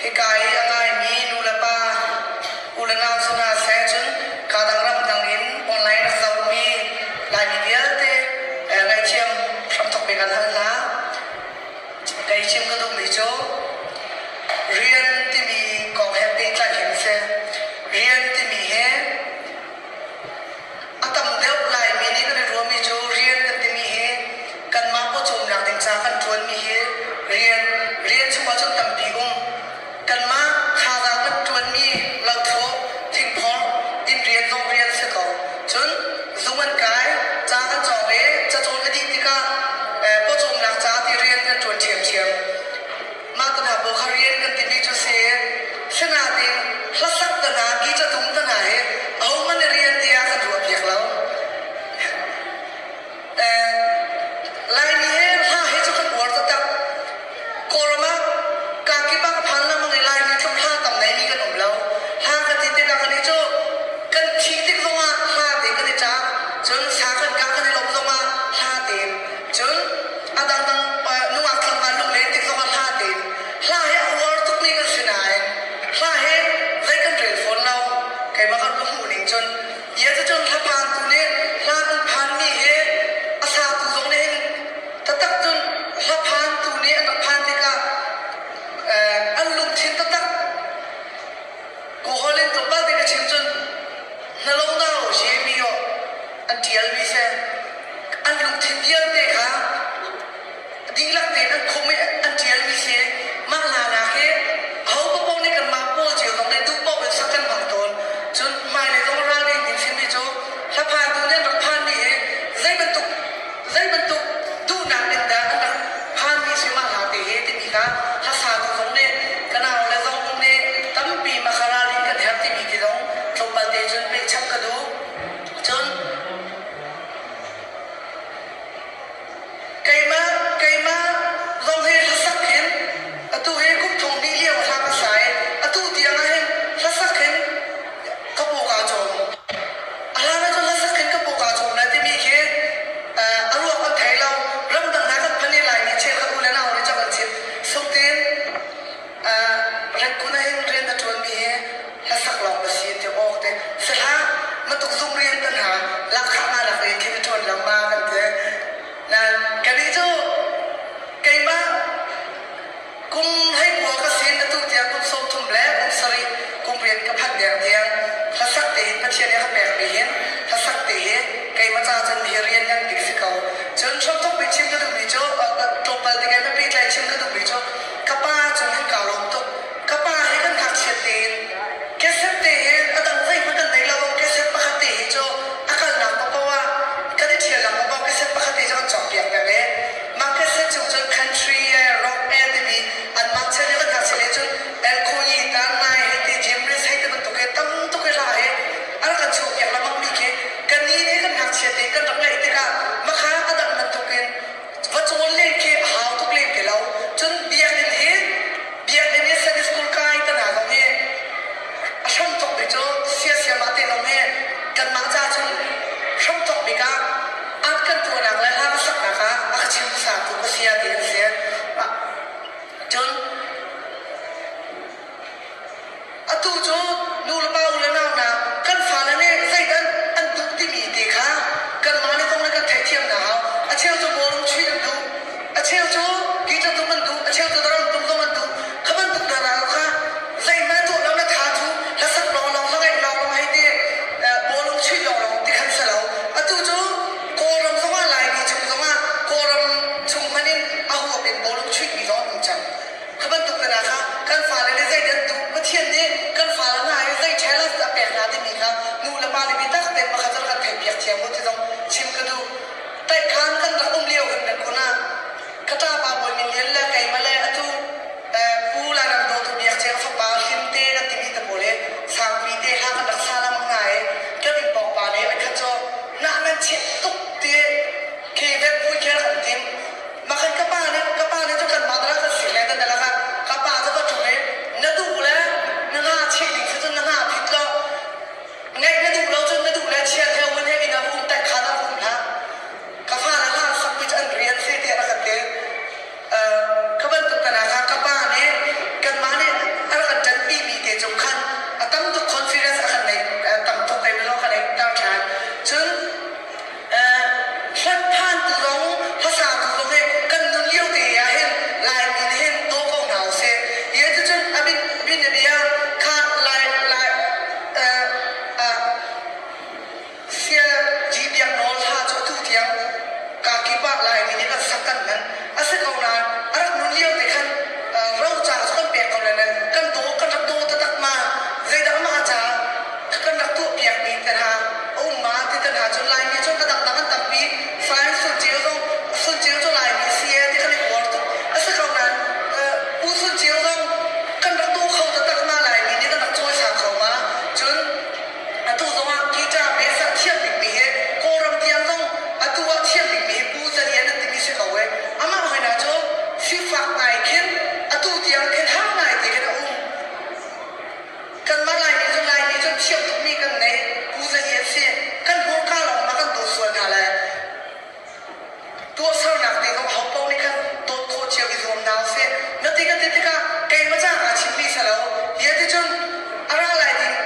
Hika i a ngaimi nulepa u le nau si hna seh, cun kaa dang ramdang in online rak zohmi Laimi vialte ngaihthiam hramthawk bik an hal hna. Kei chim ka duhmi cu rian timi kong he pehtlaih hin si. Rian timi hi A tam deuh Laimi nih kan i ruahmi cu rian kan timi hi kanmah pawcawmnak ding ca kan ṭuanmi hi rian rian chungah cun tampi um. Kanmah thazaang kan ṭuanmi lothlawh, thingphorh, inn rian zong rian si ko. Cun zung an kai, ca kan cawng i cacawn a dih tikah pawcawmnak ca ti rian kan ṭuan ṭhiamṭhiam. Mah. Ka ti ka ti tikah keimah ca kaa chimmi si lo. Hi ti cun a ra lai ding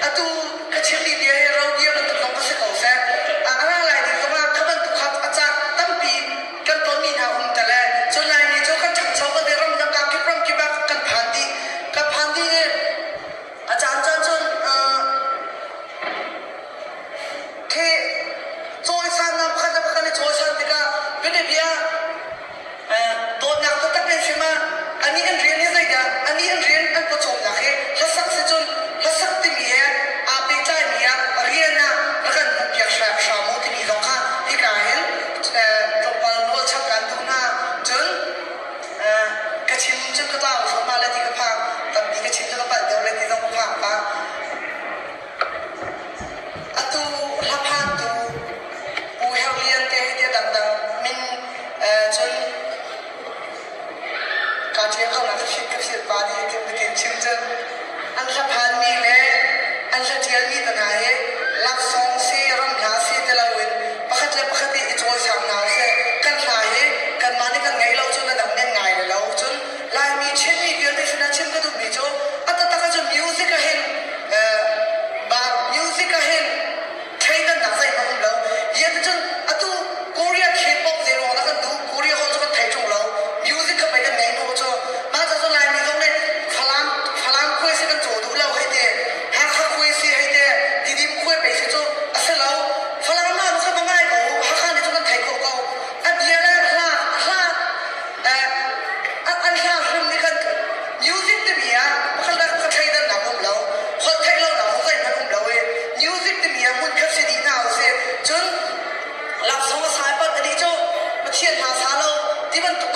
atu ka chimmi bia hi ro bia bantuk zong ka si ko seh. A ra lai ding zongah kha bantuk kha a ca tampi kan tonmi hna um te le cun Laimi cu kan ṭhangcho kan i ramdang ka kip ram kip ah kan phan dih. Ka phan dih i a caan caan cun khi cawisannak pakhat le pakhat i cawisan tikah bianabia dawtnak taktak in sim ah anih an rian hi zeidah anih an rian an pawcawmnak hi hlasak si cun hlasak timi he aa pehtlaimi ah rian ah rak kan hmuhpiak hram u timi zong kha hika hin tlawmpal nawl chap kan duh hna. Cun ka chim cun ka tlau thluahmah le ti ka phang tampi ka chim cu ka palh deuh le ti zong ka phang pah. Atu hlaphantu Pu Herh Lian te hi ti dangdang min cun kaa ṭial ko na ka philh ka philh pa nih ti bitin chim cun an hlaphanmi le an hlaṭialmi te hna hi laksawng si ramhla si ti loin pakhat le pakhat i i cawisang hna usih. Kan hla hi kanmah nih kan ngeih lo cun a dang nih an ngai le lo. Cun Laimi Chinmi vialte sinah chim ka duhmi cu a taktak ahcun music ah hin music ah hin thleidannak zeihmanh um lo. Hi cun atu Korea K-pop zeiruang dah kan duh? Korea holh cu kan thei ṭung lo. Music kha pei kan ngeih hnu cu. Mah ca cu Laimi zong nih Falam Falam khuai si kan caw duh lo hei ti. Hakha khuai si hei ti. Tidim khuai pei si cu a si lo. Falam hna nu kha va ngai ko. Hakha nih cu kan thei khawh ko. A bia le hla hla an hla hrim nih khan music timi ah pakhat le pakhat thleidannak um lo. Holh theih lonak zong zeihmanh um lo i music timi ah hmun khat si dih hna usih. Cun laksawng a sai pat anih cu Pathian hna sa lo ti bantuk